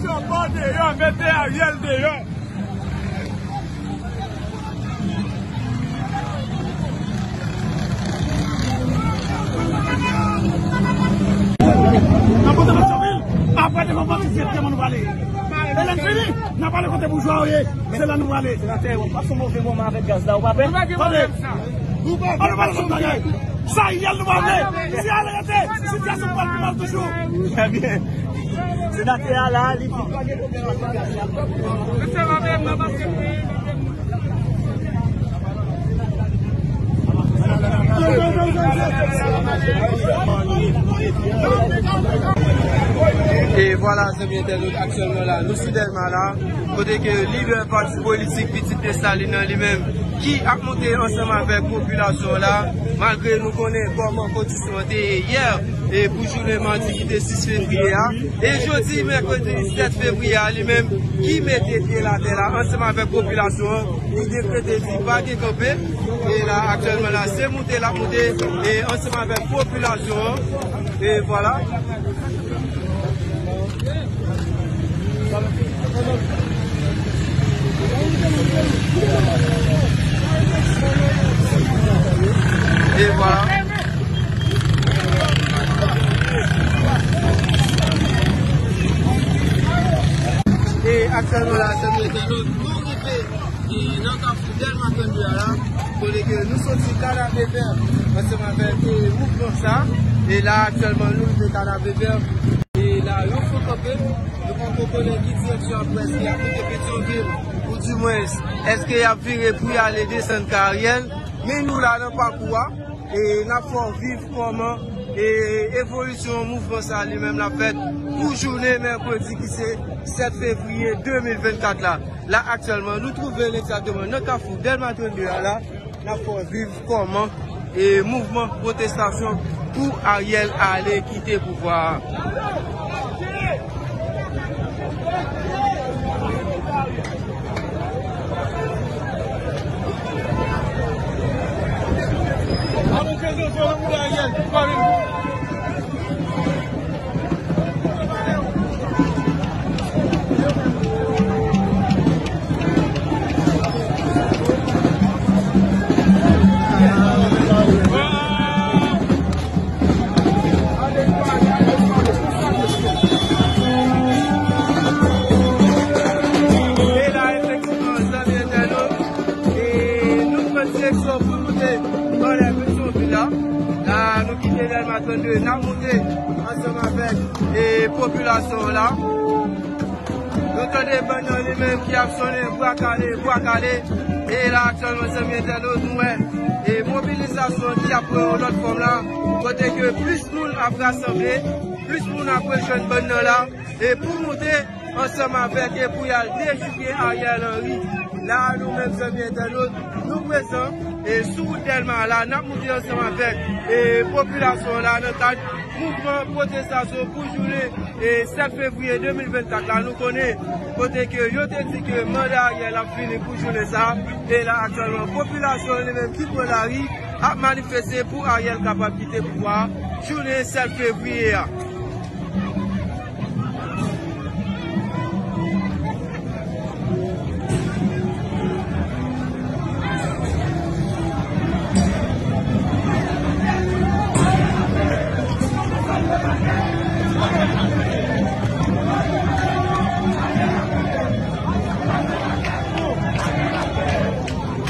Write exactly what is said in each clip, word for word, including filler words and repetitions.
Chanpò deyò, mete Ariel deyò. N ap pote Petyonvil, apre devan Pòtoprens, se la nou prale. E lè n fini, n ap ale kote boujwa yo ye, se la nou prale. Senatè, w ap pase move moman avèk gaz la, ou pa pè? Tande, ann pale sou bagay. Sa Ariel nou pa vle. Si Ariel rete, sitiyasyon pral pi mal toujou. Trè byen. Senatè a la, li di pa gen pwoblèm avèk gaz la. E vwala, zanmi entènot, aktyèlman la, nou sou Dèlma la, kote ke lidè pati politik Pitit Desalin nan li menm, ki ap monte ansanm avèk popilasyon an la, malgre nou konnen kòman kondisyon an te ye yè, e pou jounen madi ki te sis fevriye a, e jodi mèkredi sèt fevriye a, li menm ki mete pye l atè la ansanm avèk popilasyon an, li dekrete di pa gen kanpe, e la aktyèlman la, se moute l ap moute, e ansanm avèk popilasyon an, e vwala. E vwala. E aktyèlman la, zanmi entènot, nou rive e nan kafou Dèlma trannde a la, kote ke nou soti Kanapevè ansanm avèk, e, mouvman sa. E la, aktyèlman, nou rive Kanapevè. E la, yo fon kanpe. Nou poko konnen ki direksyon apre, èske y ap kite Petyonvil, oudimwens, èske y ap vire pou y ale desann kay Ariel. Men nou la nan pakou a, e n ap fè w viv kòman, e, evolisyon mouvman sa li menm l ap fèt pou jounen mèkredi ki se sèt fevriye de mil vennkat la. La, aktyèlman, nou twouve n egzakteman nan kafou Dèlma trannde a la. N ap fè w viv kòman, e, mouvman pwotestasyon pou Ariel ale kite pouvwa a. E la, efektivman, zanmi entènot, e nou pran direksyon pou nou te anlè Petyonvil la. La, nou kite Dèlma trannde, n ap moute ansanm avèk, e, popilasyon an la. Nou tande bann nan li menm ki ap sonnen bwa kale, bwa kale. E la, aktyèlman, zanmi entènot, nou wè, e, mobilizasyon ki ap pran yon lòt fòm la, kote ke plis moun ap rasanble, plis moun ap rejwenn bann nan la, e pou moute ansanm avèk, e pou y al dechouke Ariel Henry. La, nou menm, zanmi entènot, nou prezan, e sou wout Dèlma la, n ap moute ansanm avèk, e popilasyon an la, nan kad mouvman pwotestasyon pou jounen, e sèt fevriye de mil vennkat la, nou konnen kote ke yo te di ke manda Ariel ap fini pou jounen sa. E la, aktyèlman, popilasyon an li menm ki pran lari ap manifeste pou Ariel kapab kite pouvwa a jounen sèt fevriye a.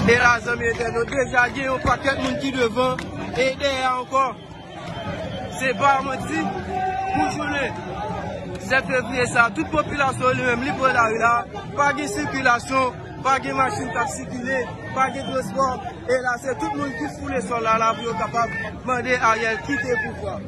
E la, zanmi entènot, deja gen yon pakèt moun ki devan e dèyè ankò. Se pa manti, pou jounen sèt fevriye sa, tout popilasyon li menm li pran lari la, pa gen sikilasyon, pa gen machin k ap sikile, pa gen transpò, e la se tout moun ki foule sòl la, la pou yo kapab mande Ariel kite pouvwa.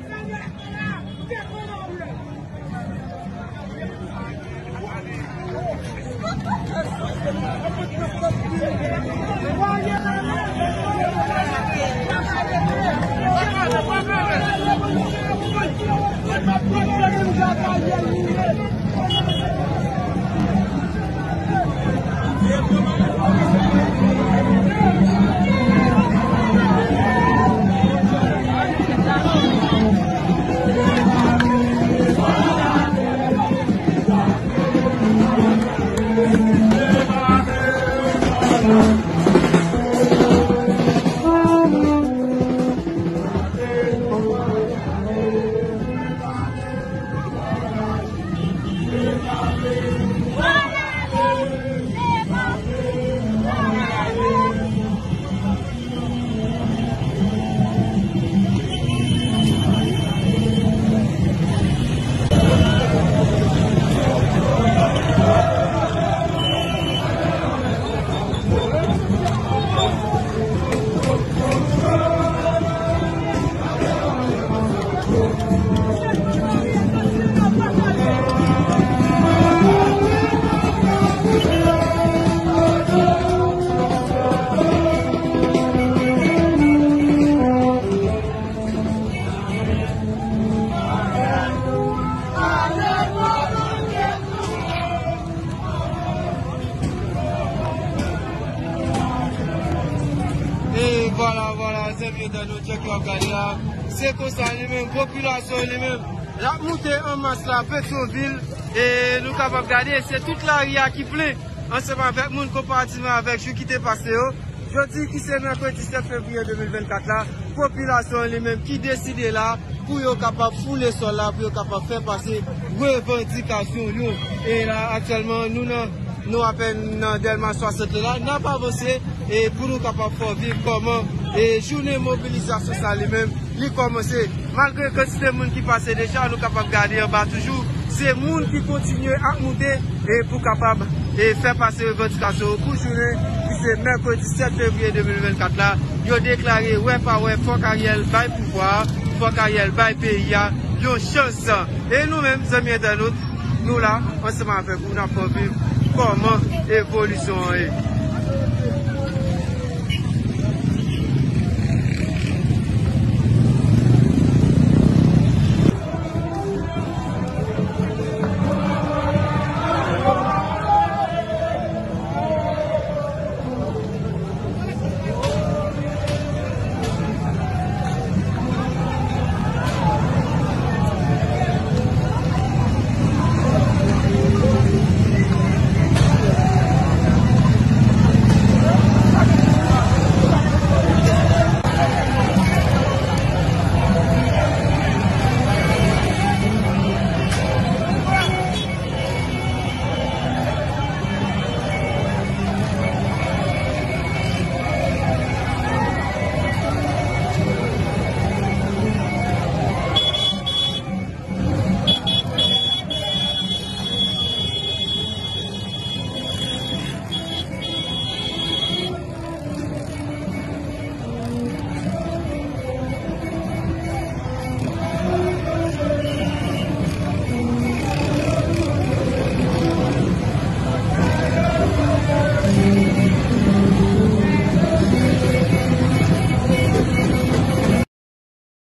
Jan ke w ap gade la, se konsa li menm, popilasyon li menm, l ap moute an mas la, Petyonvil, e nou kapab gade, se tout lari a ki plen, ansanm avèk moun, konparativman avèk jou ki te pase yo. Jodi ki se mèkredi sèt fevriye de mil vennkat la, popilasyon li menm ki deside la pou yo kapab foule sòl la, pou yo kapab fè pase revandikasyon yo. E la, aktyèlman, nou nan, nou apèn nan Dèlma swasant la, n ap avanse e pou nou kapab fè w viv kòman e jounen mobilizasyon sa li menm li kòmanse. Malgre kantite moun ki pase deja, nou kapab gade anba toujou, se moun ki kontinye ap moute e pou kapab e fè pase revandikasyon yo pou jounen ki se mèkredi sèt fevriye de mil vennkat la. Yo deklare wè pa wè, fòk Ariel bay pouvwa a, fòk Ariel bay peyi a yon chans. E nou menm, zanmi entènot, nou la, ansanm avèk ou, n ap fè w viv kòman evolisyon an ye.